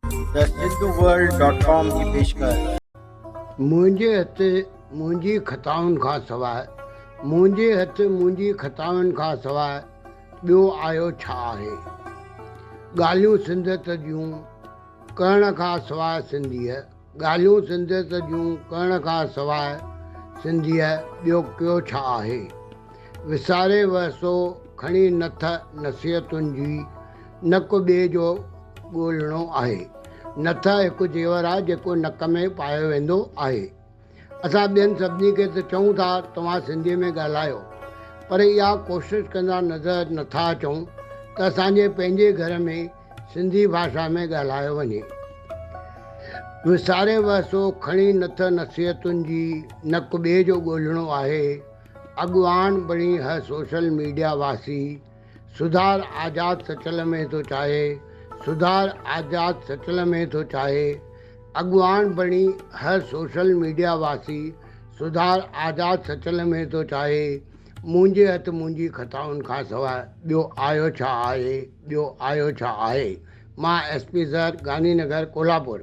The Sindhu world dot com جي پيشڪش. منهنجي هٿ منهنجي خطائن کان سواء منهنجي هٿ منهنجي خطائن کان سواء ٻيو آيو ڇا آهي؟ ڳالهيون سنڌيت جون ڪرڻ کان سواء سنڌيء ڳالهيون سنڌيت جون ڪرڻ کان سواء سنڌيء ٻيو ڪيو ڇا آهي؟ وساري وهسو کڻي نٿ نصيحتن جي نڪ ٻئي جو ڳولڻو آهي. نٿ هڪ زيور آهي جيڪو نڪ ۾ پايو ويندو آهي. اسان ٻين سڀني کي ته چئون ٿا توهان سنڌيء ۾ ڳالهايو پر اها ڪوشش ڪندا نظر نٿا اچون ته اسان جي پنهنجي گهر ۾ سنڌي ڀاشا ۾ ڳالهايو وڃي. وساري وهسو کڻي نٿ نصيحتن جي نڪ ٻئي جو ڳولڻو آهي. اڳواڻ بڻي هه سوشل ميڊيا واسي سڌار آزاد سچل ۾ ٿو چاهي سڌار آزاد سچل ۾ ٿو چاهي اڳواڻ بڻي هر سوشل ميڊيا واسي سڌار آزاد سچل ۾ ٿو چاهي منهنجي هٿ منهنجي خطائن کان سواء ٻيو آيو ڇا آهي ٻيو آيو ڇا آهي مان ايس پي زهر گانڌي نگر ڪولهاپور.